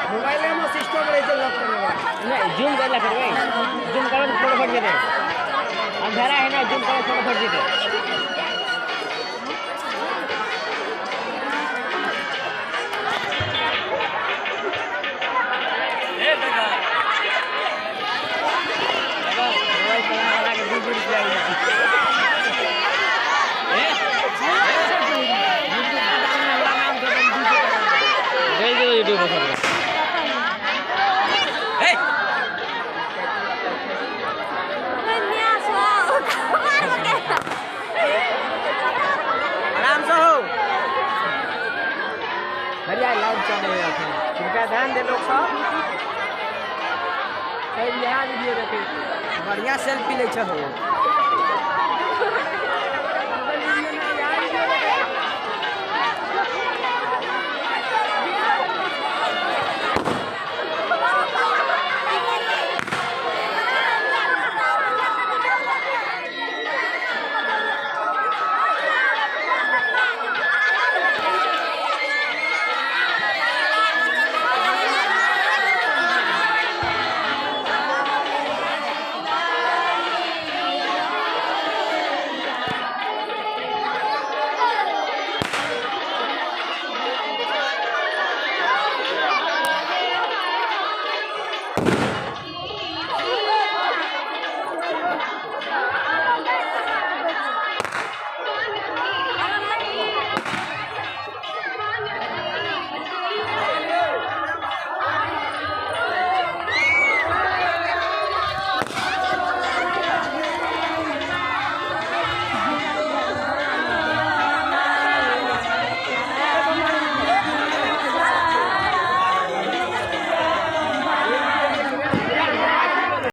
Mobile में system रहे छै लॉक करे वाला। नहीं, जूम कर ला करबै, जूम करो तो फोटो फट जेतै। अंधेरा है ना, जूम करो फोटो फट जेतै। मोबाइल चलाने वाला के 2 रुपया। भेज देबो यूट्यूब पर सबके। आराम से हो भैया, लाइव चले अखन, कृपया ध्यान दे लोग सब। यहाँ वीडियो देखे, बढ़िया सेल्फी लै छै हो।